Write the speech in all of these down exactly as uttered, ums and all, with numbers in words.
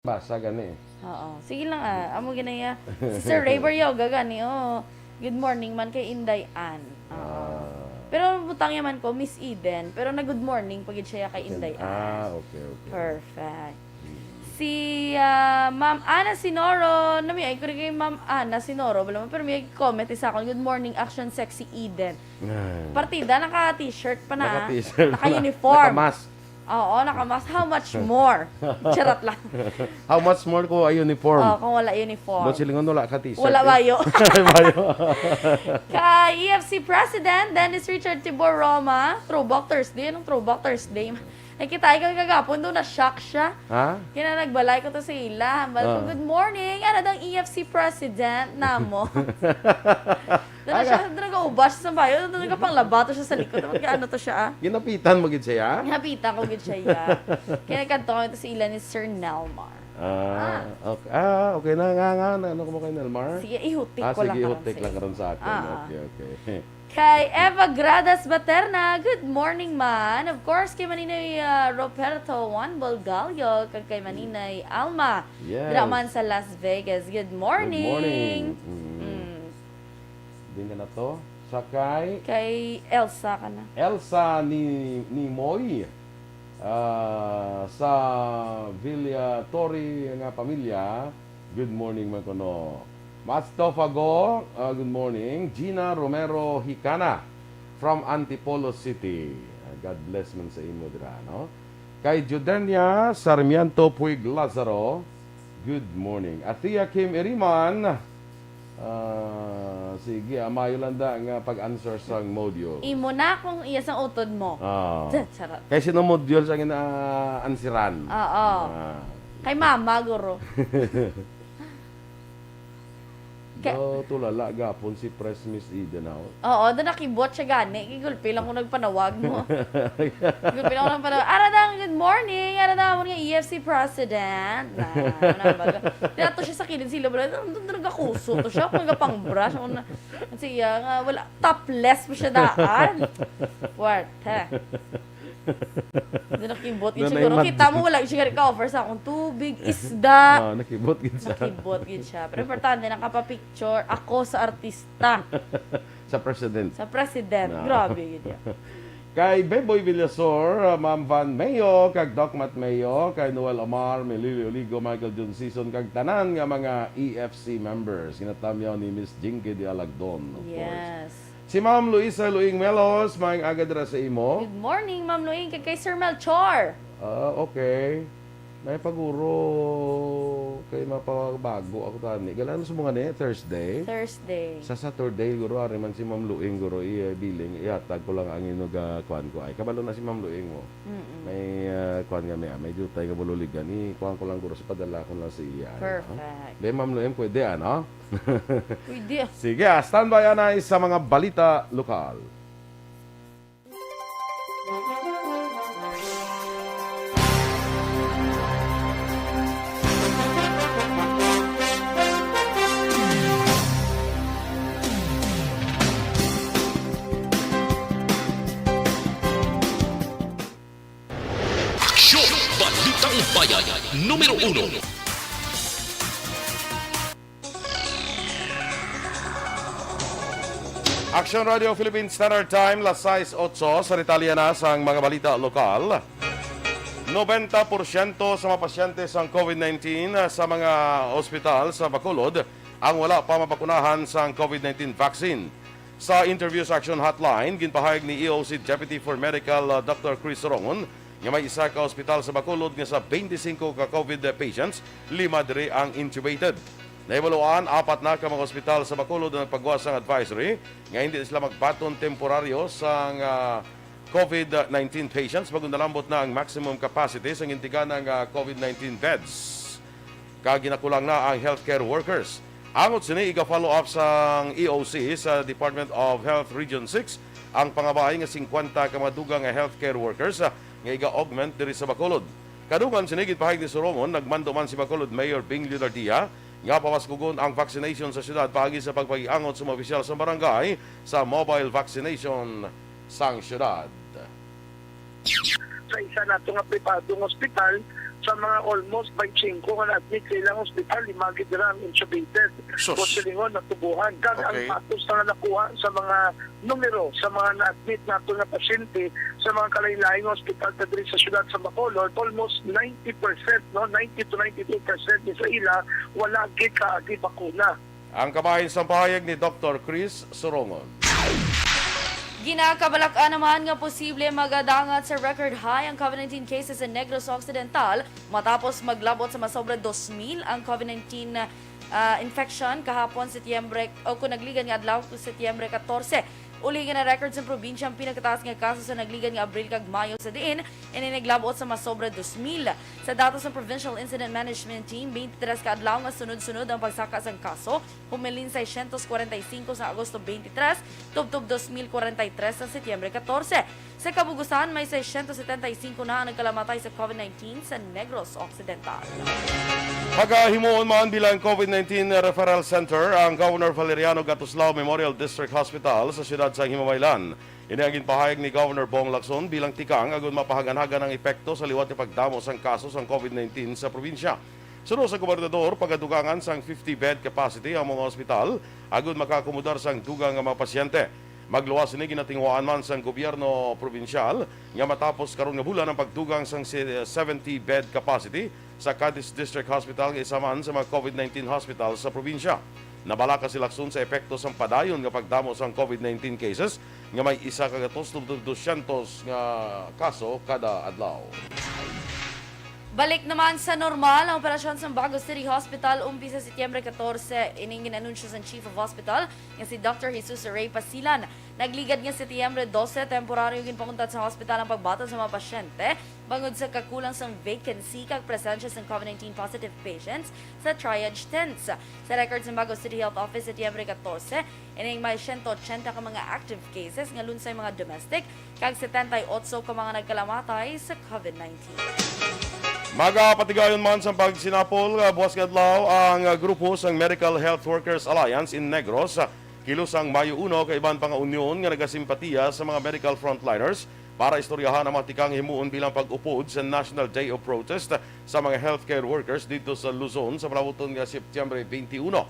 Basa gani. Oo. Sige lang, ah. Amo ginaya. Si Sir Ray Baryoga gani, oh. Good morning man kay Inday Ann. Oo. Ah. Pero butang yaman ko, Miss Eden. Pero na-good morning pa gid siya kay Inday Ann. Ah, okay, okay. Perfect. Mm. Si, ah, Ma'am Ana Sinoro, namiay ko rin kay Ma'am Ana Sinoro, wala man, pero may comment isa akon, "Good morning, Action Sexy Eden." Ah. Partida, naka-t-shirt pa na, ah. Naka-t-shirt pa na. Naka-uniform. Naka-mask. Oo, naka-mask. How much more? Charot lang. How much more kung wala uniform? Oh, kung wala uniform. Ba't silingon wala ka t-shirt, Wala eh? Bayo. Bayo. Kay E F C President Dennis Richard Tibor Roma, Throwback Thursday. Anong Throwback Thursday? Nakita ko kagapon, doon na-shock siya. Ha? Kaya nagbalay ko to sa ila. Hambal ko, Ah. "Good morning. Ano dang E F C President namo?" Doon na Aga. siya, doon nag-uubas siya sa bayo. Doon nagapanglabato siya sa likod. Dapat ka ano to siya, ah? Ginapitan mo gid siya, ya? Ginapitan ko gid siya, ya. Kaya nagkadto kami to sa ila ni Sir Nelmar. Ah, Ah. okay. Ah, okay na nga, nga. Na, ano ko mo kay Nelmar? Sige, ihutik Ah, ko lang sige, karon ihutik sa lang ila. karon sa akin. Ah, ah. Okay, okay. Kay Eva Gradas Baterna, "Good morning, man." Of course, kay Maninay, ah, Roberto Juan Bolgallo, kag kay Maninay Alma. Yes. Dira man sa Las Vegas. Good Good morning. morning. Mm. Mm. Din ka na to? Sa kay Kay Elsa ka na. Elsa ni, ni Moy, ah, sa Villa Torre nga pamilya. Good morning, man kuno. Mas Tofago, ah, good morning. Gina Romero Hicana from Antipolo City. Ah, God bless man sa imo dira, no? Kay Judenia Sarmiento Puig Lazaro, good morning. Athea Kim Iriman, ah, sige, amayo lang da nga pag-answer sang modules. Imo na kung iya sang utod mo. Ah. Charot. Kay sino modules ang ina-answeran? Oo. Ah. Kay mama, guro. Ka- Daw tulala gapon si Press Miss Eden House. Oo, doon nakibot siya gani. Kigulpi lang kung nagpanawag mo. Kigulpi lang kung nagpanawag. Ara dang, good morning. Ara dang, nga E F C president. Na, ano ba? Tinato siya sa kilid sila. Bala, doon, doon nagakuso to siya. Kung nagapang-brush. Ano na, siya nga, wala. Topless mo siya daan. What? Ha? Doon nakibot. Doon Siguro, na yung kita mo, wala siya ka-offer sa akong tubig, isda. Ah, nakibot gid siya. Nakibot gid siya. Pero importante, nakapapicture ako sa artista. Sa president. Sa president. No. Grabe gid yan. Kay Beboy Villasor, uh, Ma'am Van Mayo, kag Doc Matt Mayo, kay Noel Amar, Melilio Oligo, Michael John Season, kag tanan nga mga E F C members. Ginatamyaw ni Miss Jinky de Alagdon, of course. Yes. Si Ma'am Luisa Luing Melos, maayong aga dira sa imo. Good morning, Ma'am Luing, kag kay Sir Melchor. Ah, okay. May paguro kay mapabago ako tani. Galaan sa mga ni Thursday. Thursday. Sa Saturday, guro, ari man si Ma'am Luing, guro, i-, biling, ihatag ko lang ang inuga, kuan ko. Ay, kabalo na si Ma'am Luing mo. Mm-mm. May, ah, kuan kami, ah, may jutay nga bululigan. I-, kuan ko lang, guro, sa padala ko lang sa iya, ano? Perfect. Be, Ma'am Luing, pwede, ano? Pwede, ah. Sige, ah, standby, anay, sa mga balita lokal. Aksyon! Balitang Bayan, numero uno. Action Radio Philippine Standard Time, las sais otso, sa detalye na sang mga balita lokal. Nobenta porsyento sa mga pasyente sang COVID nineteen sa mga ospital sa Bacolod ang wala pa mabakunahan sang COVID nineteen vaccine. Sa interview sa Action Hotline, ginpahayag ni E O C Deputy for Medical, uh, Doctor Chris Sorongon nga may isa ka ospital sa Bacolod nga sa twenty-five ka COVID patients, lima diri ang intubated. Nahibaluan, apat na ka mga ospital sa Bacolod ang nagpagawas sang advisory nga hindi sila magbaton temporaryo sang, ah, COVID nineteen patients, bag-o nalambot na ang maximum capacity sang gintiganang, ah, COVID nineteen beds. Kag ginakulang na ang healthcare workers. Angot sini, iga-follow up sang E O C sa Department of Health Region six ang pangabaay nga singkwenta ka mga dugang nga healthcare workers, ah, nga iga-augment diri sa Bacolod. Kadungan sini, ginpahayag ni Sorongon, nagmando man si Bacolod Mayor Bing Leonardia nga pabaskugon ang vaccination sa syudad paagi sa pagpakiangot sa mga opisyal sa barangay sa mobile vaccination sang syudad. Sa isa nato nga pribadong ospital, Sa mga almost twenty-five nga na-admit sa ilang ospital, lima gid dira ang intubated Sus. o silingon natubuhan. Kag ang Okay. datos na nakuha sa mga numero sa mga na-admit nato nga pasyente sa mga kalain-lain nga ospital diri sa siyudad sa Bacolod, almost ninety percent, no, ninety to ninety-two percent ni sa ila wala gid kaagi bakuna. Ang kabahin sang pahayag ni Doktor Chris Surongon. Ginakabalak-an naman nga posible magadangat sa record high ang COVID nineteen cases sa Negros Occidental matapos maglabot sa masobra dos mil ang COVID nineteen, ah, infection kahapon, Setyembre, o kung nagligad nga adlaw, Setyembre katorse. Uli nga na-record sa probinsya ang pinakataas nga kaso sa nagligad nga Abril kag Mayo, sa diin ini naglabot sa masobra dos mil. Sa datos sa Provincial Incident Management Team, twenty-three ka adlaw nga sunod-sunod ang pagsaka sang kaso, humilin seiscientos cuarenta y cinco sa Agosto twenty-three, tubtob dos mil cuarenta y tres sa Setyembre katorse. Sa kabugusan, may seiscientos setenta y cinco na ang nagkalamatay sa COVID nineteen sa Negros Occidental. Pagahimuon man bilang COVID nineteen Referral Center ang Governor Valeriano Gatuslao Memorial District Hospital sa siyudad sang Himamaylan. Ini ang ginpahayag ni Governor Bong Lacson bilang tikang agud mapahaganhagan ang epekto sa liwat nga pagdamo sang kaso sang COVID nineteen sa probinsya. Suno sa gobernador, pagadugangan sang fifty bed capacity ang mga ospital agud makaakomodar sang dugang nga mga pasyente. Magluwas sini, ginatinguhaan man sang gobyerno probinsyal nga matapos karon nga bulan ang pagdugang sang si-, seventy bed capacity sa Cadiz District Hospital nga isa man sa mga COVID nineteen hospital sa probinsya. Nabalaka si Lacson sa epekto sang padayon nga pagdamo sang COVID nineteen cases nga may isa ka gatos tubtob dosyentos nga kaso kada adlaw. Balik naman sa normal ang operasyon sa Bago City Hospital umpisa Setyembre katorse. Ining gin-anunsyo sang Chief of Hospital nga si Doctor Jesus Ray Pasilan. Nagligad nga Setyembre dose, temporaryo ginpanguntat sa hospital ang pagbaton sa mga pasyente bangod sa kakulang sang vacancy kag presensya sang COVID nineteen positive patients sa triage tents. Sa record sa Bago City Health Office, Setyembre katorse, ining may siyento ochenta ka mga active cases nga lunsay mga domestic kag setenta y otso ka mga nagkalamatay sa COVID nineteen. Magapatigayon man sang pagsinapol, ah, buwas nga adlaw ang, ah, grupo sang Medical Health Workers Alliance in Negros, ah, kilusang Mayo uno, kag iban pa nga unyon nga nagasimpatiya sa mga medical frontliners para istoryahan ang mga tikang himuon bilang pag-upod sa National Day of Protest sa mga healthcare workers didto sa Luzon sa palabuton nga Setyembre twenty-one.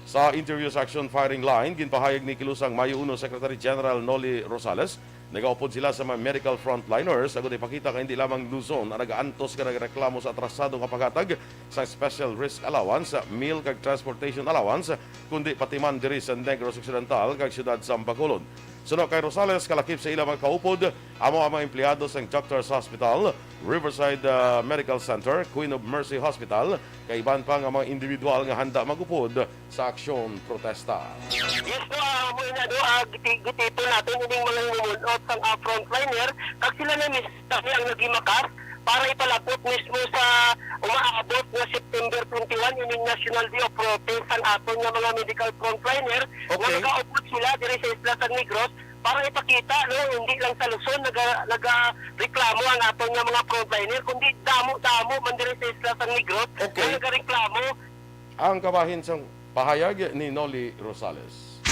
Sa interview sa Action Firing Line, ginpahayag ni kilusang Mayo uno Secretary General Noli Rosales, nagaupod sila sa mga medical frontliners agud ipakita nga hindi lamang Luzon ang nagaantos nga nagreklamo sa atrasado nga paghatag sa special risk allowance, meal kag transportation allowance, kundi pati man diri sa Negros Occidental kag siyudad sa Bacolod. Suno kay Rosales, kalakip sa ila mga kaupod amo ang mga empleyado sang Doctors Hospital, Riverside, ah, Medical Center, Queen of Mercy Hospital, kay iban pa nga mga individual nga handa mag-upod sa aksyon protesta. Yes po, ah, amo ina do, ah, giti-, gitipon natin ining mga himumunot sang, ah, frontliner, kag sila na mismo ang nagimakas para ipalapot mismo sa umaabot nga September twenty-one, ining National Day of Protest sang aton nga mga medical frontliner nga Okay. nagaupod sila diri sa isla sang Negros para ipakita, no, hindi lang sa Luzon naga-, nagareklamo ang aton nga mga frontliner, kundi damo-damo man diri sa isla sang Negros Okay. nga nagareklamo. Ang kabahin sang pahayag ni Noli Rosales.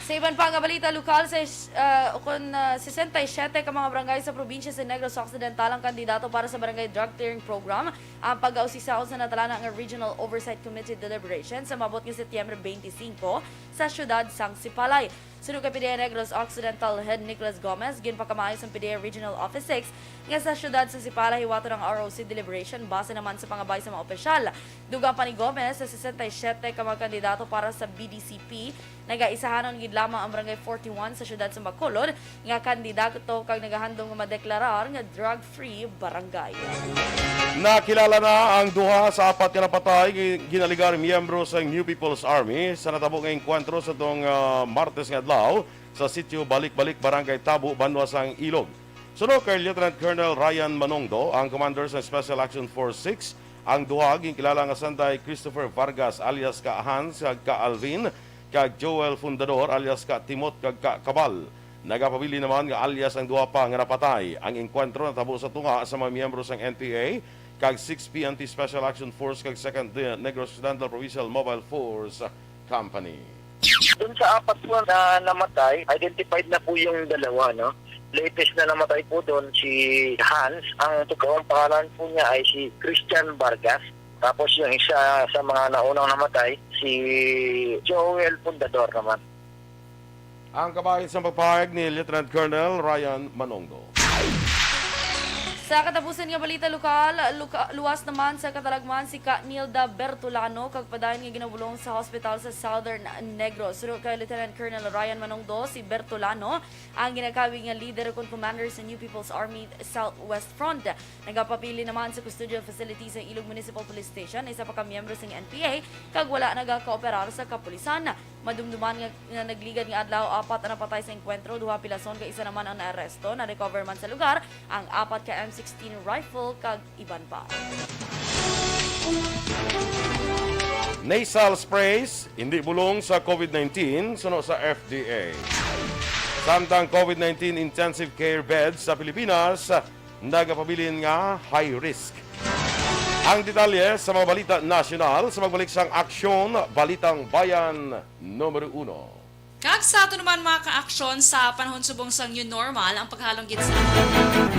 Sa iban pa nga balita lokal, sa, ah, ukon, ah, sesenta y siete ka mga barangay sa probinsya sa Negros Occidental ang kandidato para sa Barangay Drug Clearing Program. Ang pag-ausisaon sa natalana nga Regional Oversight Committee deliberation sa maabot nga Setyembre twenty-cinco sa siyudad sang Sipalay. Suno kay P D A Negros Occidental Head Nicholas Gomez, ginpakamayo sang P D A Regional Office six nga sa siyudad sa Sipalay hiwaton ang R O C deliberation base naman sa pangabay sa mga opisyal. Dugang pa ni Gomez, sa sesenta y siete ka mga kandidato para sa B D C P, nagaisahanon gid lamang ang Barangay forty-one sa siyudad sa Bacolod nga kandidato kag nagahandom nga madeklarar nga drug-free barangay. Nakilala na ang duha sa apat ka napatay nga ginalegar miyembro sa New People's Army sa natabo nga engkwentro sa tong, ah, Martes nga adlaw sa sitio Balik-Balik, Barangay Tabo, banwa sang Ilog. Suno kay Lieutenant Colonel Ryan Manongdo, ang commander sa Special Action Force six, ang duha ginkilala nga sanday Christopher Vargas alias ka Hans kag ka Alvin, kag Joel Fundador alias ka Timot kag ka Kabal. Nagapabilin naman nga alias ang duha pa nga napatay. Ang engkwentro natabo sa tunga sa mga miyembro sang N P A kag six P N P Special Action Force kag Second Negros Occidental Provincial Mobile Force Company. Dun sa apat po na namatay, identified na po yung dalawa, no? Latest na namatay po doon si Hans. Ang totoong pangalan po niya ay si Christian Vargas. Tapos yung isa sa mga naunang namatay, si Joel Fundador naman. Ang kabahin sa pagpahayag ni Lieutenant Colonel Ryan Manongdo. Sa katapusan nga balita lokal, luka-, luwas naman sa katalagman si Ka Nilda Bertolano, kag padayon nga ginabulong sa hospital sa Southern Negros. Suno kay Lieutenant Colonel Ryan Manongdo, si Bertolano ang ginakawig nga leader kon commander sa New People's Army Southwest Front. Nagapabilin naman sa custodial facility sa Ilog Municipal Police Station ang isa pa ka miyembro sang N P A, kag wala nagakooperar sa kapulisan. Madumduman nga, nga nagligad nga adlaw, apat ang napatay sa engkwentro, duha pilason kag isa naman ang naaresto. Na-recover man sa lugar ang apat ka M sixteen rifle kag iban pa. Nasal sprays, hindi bulong sa COVID nineteen, suno sa F D A. Samtang COVID nineteen intensive care beds sa Pilipinas, nagapabilin nga high risk. Ang detalye sa mga balita nasyonal sa magbalik sang Aksyon, Balitang Bayan Numero Uno. Kag sa ato naman, mga ka-aksyon, sa panahon subong sang new normal, ang paghalong gid sa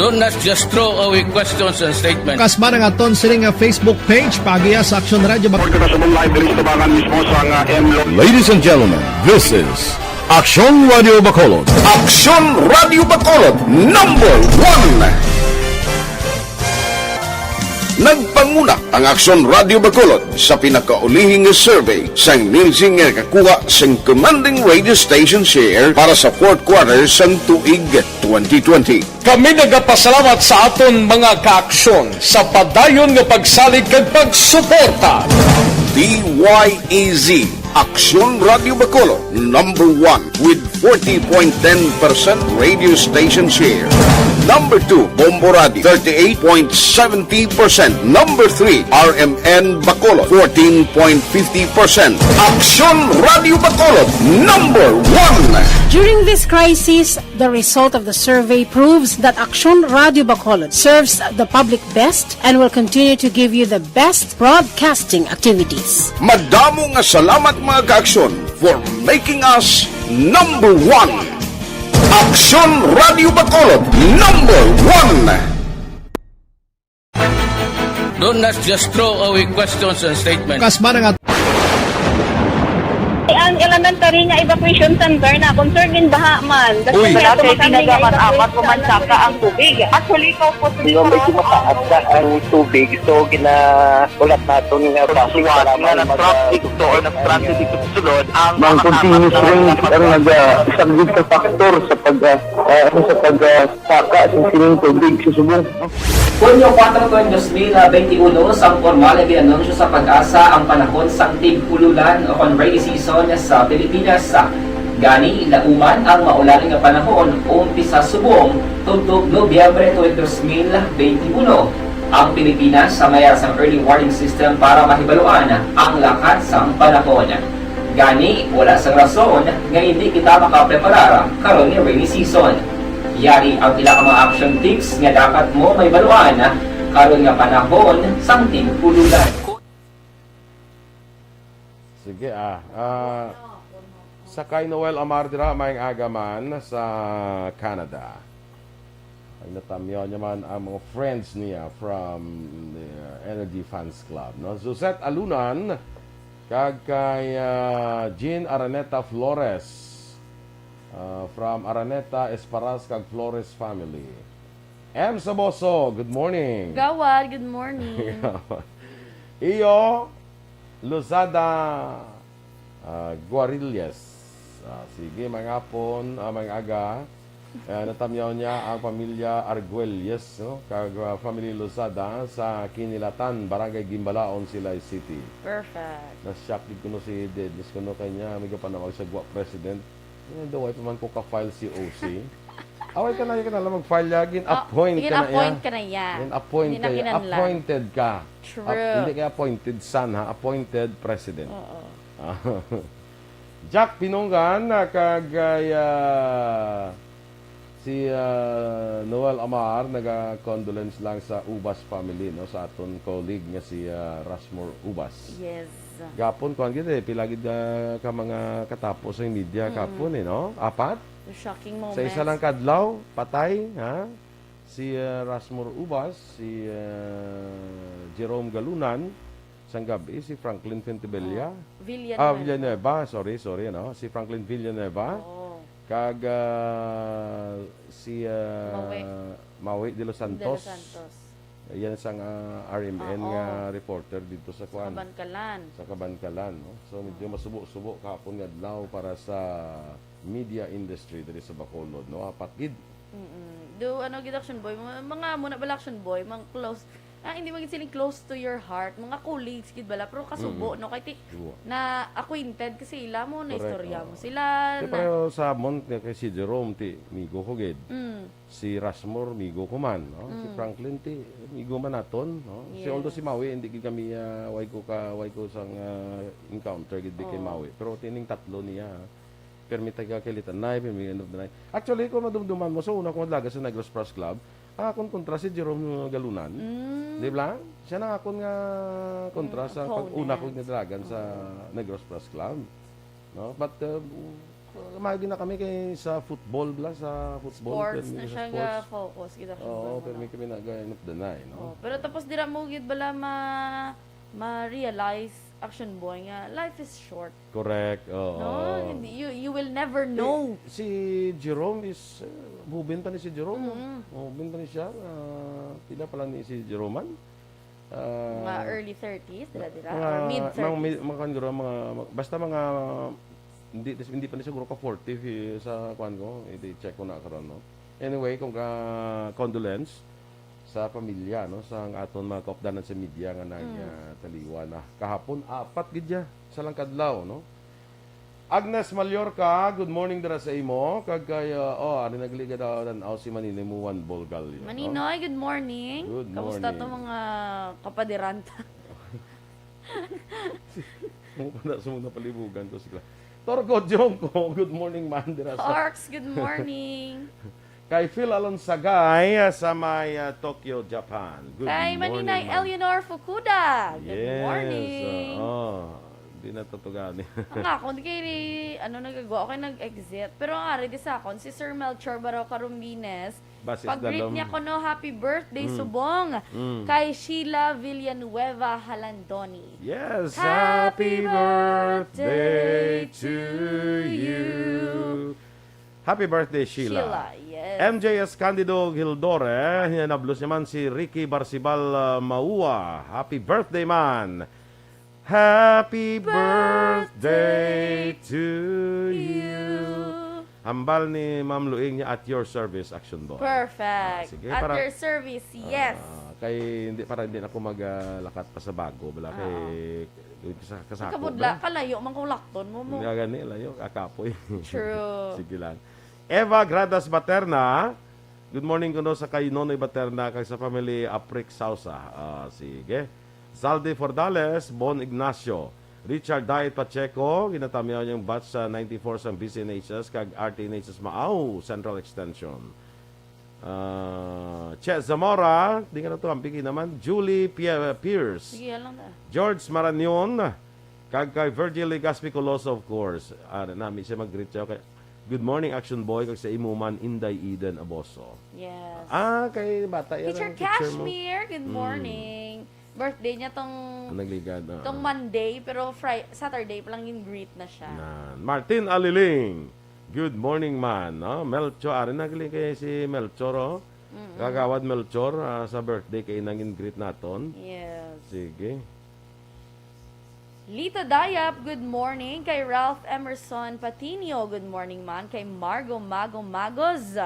Don't not just throw away questions and statements. Kasba nga aton sini nga Facebook page, paagiha sa Aksyon Radio Bac- Order na subong live diri sa tubangan mismo sa nga M Lo- Ladies and gentlemen, this is Aksyon Radio Bacolod. Aksyon Radio Bacolod, number one. Nagpanguna ang Aksyon Radio Bacolod sa pinakaulihi nga survey sang Nielsen nga nakakuha sang commanding radio station share para sa fourth quarter sang tuig twenty twenty. Kami nagapasalamat sa aton mga kaaksyon sa padayon nga pagsalig kag pagsuporta. D Y E Z, Aksyon Radio Bacolod, number one with forty point ten percent radio station share. Number two, Bombo Radio, thirty-eight point seventy percent. Number three, R M N Bacolod, fourteen point fifty percent. Aksyon Radio Bacolod, number one. During this crisis, the result of the survey proves that Aksyon Radio Bacolod serves the public best and will continue to give you the best broadcasting activities. Madamo nga salamat, mga kaaksyon, for making us number one. Aksyon Radio Bacolod, number one. Don't not just throw away questions and statements. Kasba nga Ang elementary nga evacuation center na concern din baha man. Uy. Kasi wala may tinaga man, apat ko man saka ang tubig. Actually, ikaw po, Sino may kumataas na ang tubig, so ginaulat naton nga basi nga para nag-traffic to or nag-transit dito sa sulod ang mga continuous rain ang nag-, ah, isa gid ka factor sa pag, ah, ah, ano, sa pag, ah, saka sa sining tubig sa subong. Hunyo kuwatro, dos mil benti uno, sang pormal nga gin-anunsyo sa PAGASA ang panahon sang tig-ululan o kon rainy season sa Pilipinas. Gani, lauman ang maulan nga panahon umpisa subong tubtob Nobyembre tuig dos mil benti uno. Ang Pilipinas may ara sang early warning system para mahibaluan ang lakat sang panahon. Gani, wala sang rason nga indi kita makapreparar karon nga rainy season. Yari ang pila ka mga action tips nga dapat mo mahibaluan karon nga panahon sang tig-ululan. Sige, ah. Ah, sa kay Noel Amar dira, maayong aga man sa Canada. Ang natamyaw niya man ang mga friends niya from the Energy Fans Club, no? Suzette Alunan, kag kay, ah, Jean Araneta Flores, ah, from Araneta, Esparas, kag Flores family. M Saboso, good morning. Gawad, good morning. Iyo, Lozada, ah, Guarillas. Ah, sige, mga hapon, ah, mga aga. Ah, natamyaw niya ang pamilya Arguelles, no? Kag, ah, family Lozada sa Kinilatan, Barangay Gimbalaon, Silay City. Perfect. Na-shock gid kuno si Dennis kuno kay niya, may kapanawag sa gwa president. Eh, daw, wala pa man ko ka-file C O C. Away ka na, ka na lang mag-file ya. Gin-appoint ka na ya. Gin-appoint ka na ya. Gin-appoint ka ya. Hindi na kinahanglan. Appointed ka. True. Ap-, hindi kay appointed son, ha? Appointed president. Oo. Ah. Jack Pinungan, ah, kag, ah, Si, ah, Noel Amar naga-condolence lang sa Ubas family, no, sa aton colleague nga si, ah, Rasmor Ubas. Yes. Gapon, kuwan gid eh, pila gid, ah, ka mga katapo sa media Mm. gapon eh, no? Apat? The shocking Sa isa moments. lang kadlaw, patay, ha? Si, ah, Rasmor Ubas, si, ah, Jerome Galunan, sang gabi, si Franklin Fentebella. Oh, Villanueva. Ah, Villanueva, sorry, sorry, no? Si Franklin Villanueva. Oo. Kag, ah, si, ah, Maui. Maui de los De los Santos. Santos. Yan sang, ah, R M N Oo. nga reporter dito sa Sa kwan. Kabankalan. Sa Kabankalan, no? So, medyo Oo. masubo-subo kahapon nga adlaw para sa media industry diri sa Bacolod, no? Apat gid. Mm-mm. Do, ano gid, Action Boy? Mga, mga amo na bala, Action Boy, mga close. Ah, hindi man gid sila close to your heart. Mga colleagues gid bala, pero kasubo, Mm-mm. no? Kay ti, Subo. na acquainted kasi ila mo, na Correct, istorya oo. mo sila, Ti na pareho sa amon, kay, kay si Jerome, ti, migo ko gid. Mm. Si Rasmor, migo ko man, no? Si Mm. Franklin, ti, migo man naton, no? Si, Yes. although si Maui, hindi gid kami, ah, way ko ka, way ko sang, ah, encounter gid di kay Oo. Maui. Pero tining tatlo niya, ha? Permi taga Kilitanay, permi end of the night. Actually, kung madumduman mo, sa una kong dalagan sa Negros Press Club, ang akong kontra si Jerome Galunan. Mm. Di ba? Siya na akon nga kontra Mm, sa pag-, opponent. una kong nadalagan sa Oo. Negros Press Club. No? But, uh, maayo gid na kami kay sa football bala, sa football, Sports permi na sa siya sports. nga focus, gid, Action Oo, Boy, permi no? kami naga end of the night, no? Oh, pero tapos dira mo gid bala ma-, ma-realize, Action Boy, nga life is short. Correct, oo. No? Hindi, you, you will never Eh, know. si Jerome is, uh, hubin pa ni si Jerome, no? Mm. Hubin pa ni siya, ah, pila pa lang ni si Jerome man? Ah, Mga early thirties, dira, dira? mga, Or mid mga, thirties? mga, mga, mga, basta mga, hindi, hindi pa ni siguro ka forty, fi-, sa kwan ko, hindi check ko na karon, no? Anyway, kung ka, condolence sa pamilya, no, sa ang aton mga kaupdanan sa media nga nag, Mm. ah, taliwa na. Kahapon, apat gid ya, sa lang kadlaw, no? Agnes Mallorca, good morning dira sa imo. Kag kay, ah, oh, ari nagligad daw dan si Maninoy Muan Bolgalyo, no? Maninoy, good morning. Good Kamusta morning. to mga kapadiranta? Mo pa na sa mga palibugan ko sila. Torgo Jongko, good morning, man, dira sa Torx, good morning. Kay Phil Alonsagay, ah, sa may, ah, Tokyo, Japan. Good Kay morning, Maninay ma'am. Eleanor Fukuda. Good Yes, morning. ah, oh, di na to tugani. Ang akon, di kay, ano, nagagawa ko kay nag-exit. Pero ang ari di sa akon, si Sir Melchor Barao Carumbines, Basis pag-greet dalom. niya ko, no, "Happy birthday, Mm. subong." Mm. Kay Sheila Villanueva Halandoni. Yes, Happy happy birthday birthday to to you. you. Happy birthday, Sheila. Sheila, yes. M J S Candido Gildore, hinablos naman si Ricky Barcibal, uh, Maua. Happy birthday, man. Happy birthday to you. Hambal ni Ma'am Luing niya, "At your service, Action Boy." Perfect. Ah, sige, At para, your service, yes. ah, kay hindi, para hindi na ako mag, ah, lakat pa sa bago, bala, kay Oo. Yung sa kasako, Kabudla, bala. kalayo man kung lakton mo, mo. Nga gani, layo, kakapoy. True. Sige lang. Eva Gradas Baterna, good morning kuno sa kay Nonoy Baterna kag sa family Aprik Sausa. Ah, sige. Zaldi Fordales, Bon Ignacio, Richard Diet Pacheco, ginatamyaw niyang batch sa ninety-four sang B C N H S kag R T N H S Maaw Central Extension. Ah, Che Zamora, di nga na to, ang piki naman. Julie Pie-, Pierce. Sige, yan lang na. George Maranion, kag kay Virgil Legaspi Coloso, of course. Ah, nami siya mag-greet siya kay, "Good morning, Action Boy," kag sa imo man, Inday Eden Aboso. Yes. Ah, kay bata yan Teacher ang teacher mo. Cashmere, good Mm. morning. Birthday niya tong, Ang nagligad, ah. tong Monday, pero Fri-, Saturday pa lang yung greet na siya. Nan. Martin Aliling, good morning, man. No? Melchor, ari na gali kay si Melchor, oh. Mm-mm. Kagawad Melchor, ah, sa birthday kay inang in greet naton. Yes. Sige. Lita Dayap, good morning. Kay Ralph Emerson Patino, good morning, man. Kay Margo Mago Magos,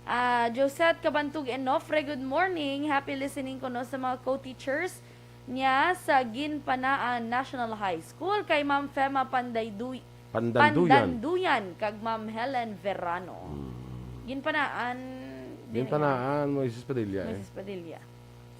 ah, Josette Kabantug Enofre, good morning. Happy listening kuno sa mga co-teachers niya sa Ginpanaan National High School. Kay Ma'am Fema Pandayduy-, Pandanduyan. Pandanduyan, kag Ma'am Helen Verano. Hmm. Ginpanaan, din Ginpanaan, Moises Padilla, eh. Moises Padilla.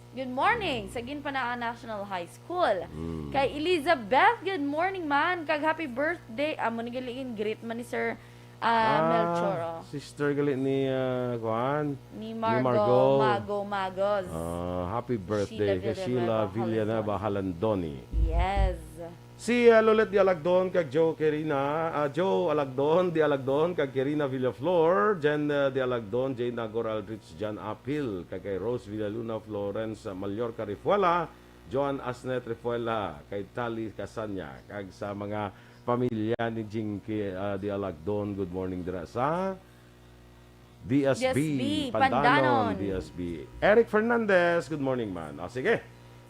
Good morning sa Ginpanaan National High School. Hmm. Kay Elizabeth, good morning, man. Kag happy birthday. Amo ni galing greet man ni Sir Ah, Ah, Melchor, oh. Sister gali ni, ah, kuan? Ni Ni Margo Margo. Mago Magos. Ah, happy Sheila birthday kay Sheila Villanueva Villanueva Halandoni. Yes. Si, ah, Lolet Di Alagdon kag Joe Quirina, ah, Joe Alagdon, Di Alagdon kag Quirina Villaflor, Jen, ah, Di Alagdon, Jane Nagor Aldrich, Jan Apil, kag kay Rose Villaluna, Florence, ah, Mallorca Rifuela, Joan Asnet Rifuela, kay Tali Casanya, kag sa mga pamilya ni Jinky, ah, Di Alagdon, good morning dira sa D S B, D S B, Pandanon, Pandanon. D S B. Eric Fernandez, good morning, man. O, sige.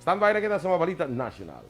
Standby na kita sa mga balita national.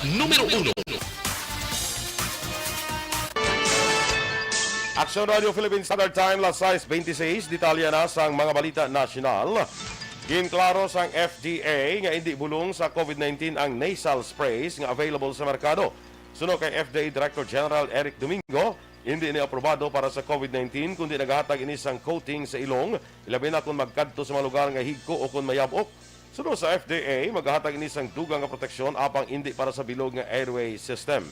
Numero uno. Aksyon Radio Philippine Standard Time, las sais beintiseis. Detalye na sang mga balita nasyonal. Ginklaro sang F D A nga indi bulong sa COVID nineteen ang nasal sprays nga available sa merkado. Suno kay F D A Director General Eric Domingo, indi ini aprobado para sa COVID nineteen, kundi nagahatag ini sang coating sa ilong, ilabi na kon magkadto sa mga lugar nga higko o kon mayab-ok. Suno sa F D A, magahatag ini sang dugang nga proteksyon apang indi para sa bilog nga airway system.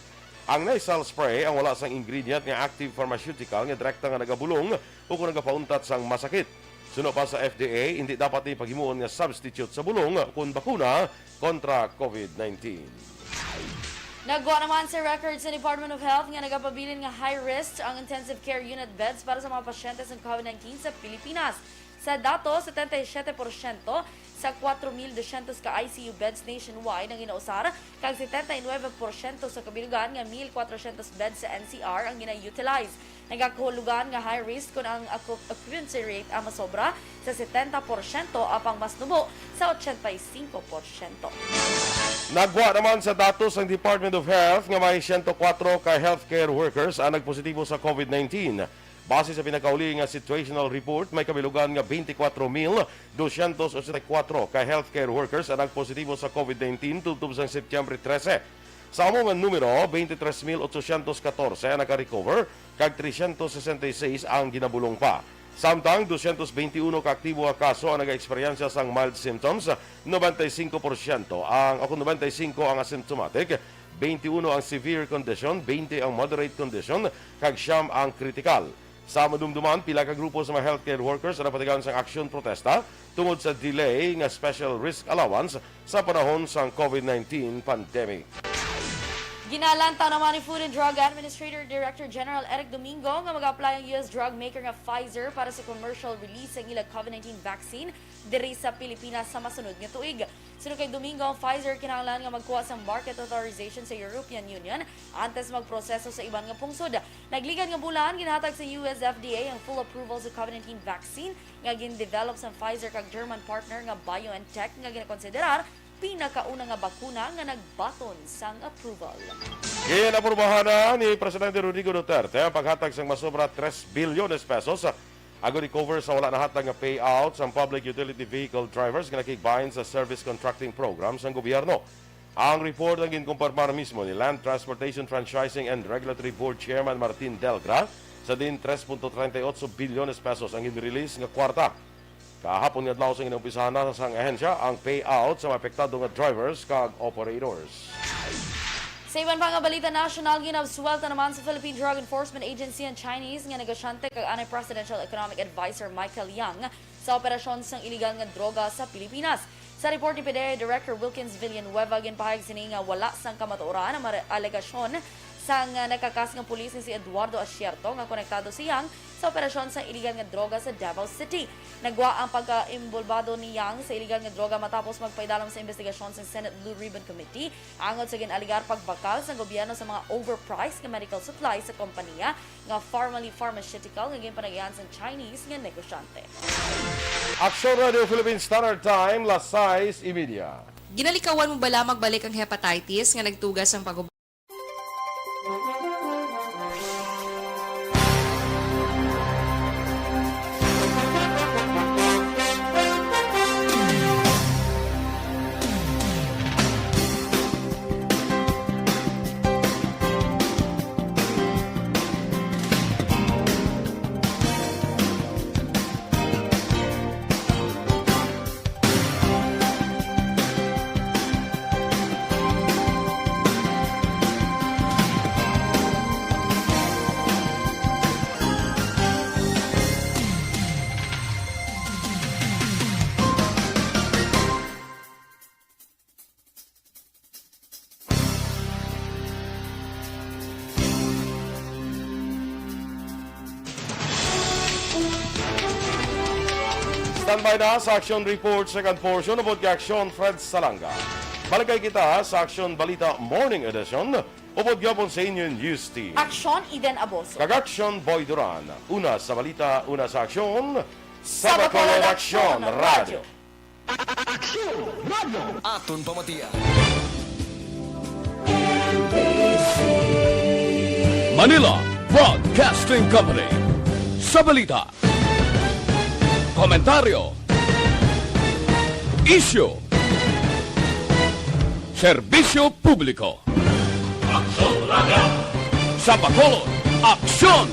Ang nasal spray ang wala sang ingredient nga active pharmaceutical nga direkta nga nagabulong o kon nagapauntat sang masakit. Suno pa sa F D A, indi dapat ni paghimuon nga substitute sa bulong kon bakuna kontra COVID nineteen. Nagwa naman sa record sa Department of Health nga nagapabilin nga high risk ang intensive care unit beds para sa mga pasyente sa COVID nineteen sa Pilipinas. Sa datos, setenta y siete porsyento sa kwatro mil dosyentos ka I C U beds nationwide ang ginausar, kag setenta y nuebe porsyento sa kabilugan nga mil kwatro syentos beds sa N C R ang gina-utilize. Nagakahulugan nga high risk kon ang occu-, occupancy rate ang masobra sa setenta porsyento apang mas nubo sa ochenta y cinco porsyento. Nagwa naman sa datos ang Department of Health nga may siyento kwatro ka healthcare workers ang nagpositibo sa COVID nineteen. Base sa pinakauli nga situational report, may kabilugan nga twenty-four mil doscientos ochenta y cuatro ka healthcare workers ang nagpositibo sa COVID nineteen tubtob sang Setyembre trese. Sa amo nga numero, twenty-three mil ochocientos catorce ang naka-recover, kag trescientos sesenta y seis ang ginabulong pa. Samtang doscientos veintiuno ka aktibo nga kaso ang nagaeksperyensya sang mild symptoms, noventa y cinco porsyento ang, o noventa y cinco ang asymptomatic, veintiuno ang severe condition, twenty ang moderate condition, kag siyam ang critical. Sa madumduman, pila ka grupo sa mga healthcare workers ang napatigayon sang aksyon protesta tungod sa delay nga special risk allowance sa panahon sang COVID nineteen pandemic. Ginalantaw naman ni Food and Drug Administrator Director General Eric Domingo nga mag-apply ang U S drug maker nga Pfizer para sa commercial release sang ila COVID nineteen vaccine diri sa Pilipinas sa masunod nga tuig. Suno kay Domingo, ang Pfizer kinahanglan nga magkuha sang market authorization sa European Union antes magproseso sa iban nga pungsod. Nagligad nga bulan, ginhatag sa U S F D A ang full approval sa COVID nineteen vaccine nga gin-develop sang Pfizer kag German partner nga BioNTech nga ginakonsiderar pinakauna nga bakuna nga nagbaton sang approval. Ginaprubahan na ni Presidente Rodrigo Duterte ang paghatag sang masobra tres bilyones pesos agud i-cover sa wala nahatag nga payout sang public utility vehicle drivers nga nakig-bind sa service contracting program sang gobyerno. Ang report ang ginkumpirmar mismo ni Land Transportation Franchising and Regulatory Board Chairman Martin Delgra sa diin tres punto treinta y ocho bilyones pesos ang gin-release nga kwarta. Kahapon nga adlaw sang ginumpisahan na sang ahensya ang payout sa mga apektado nga drivers kag operators. Sa iban pa nga balita nasyonal, ginabsuwelta naman sa Philippine Drug Enforcement Agency ang Chinese nga negosyante kag anay Presidential Economic Advisor Michael Yang sa operasyon sang iligal nga droga sa Pilipinas. Sa report ni PDEA Director Wilkins Villanueva, ginpahayag sini nga wala sang kamatuoran ang mga alegasyon sang, ah, nakakas nga pulis nga si Eduardo Asierto nga konektado si Yang sa operasyon sang iligal nga droga sa Davao City. Nagwa ang pagkaimbulbado ni Yang sa iligal nga droga matapos magpaidalom sa imbestigasyon sang Senate Blue Ribbon Committee angot sa gin-alegar pagbakal sang gobyerno sa mga overpriced nga medical supplies sa kompanya nga Farmally Pharmaceutical nga ginpanag-iyahan sang Chinese nga negosyante. Aksyon Radio Philippine Standard Time, las sais y media. Ginalikawan mo bala magbalik ang hepatitis nga nagtuga sang pag Standby na sa action report, second portion, upod kay Action Fred Salanga. Balikay kita sa Action Balita Morning Edition, upod gyapon sa inyo News Team. Action Eden Aboso. Kag Action Boy Duran. Una sa balita, una sa aksyon. Sa Bacolod Action Radio. Aksyon Radio. Aton pamatian. Manila Broadcasting Company. Sa balita, komentaryo, isyu, serbisyo publiko. Aksyon Radio. Sa Bacolod, Aksyon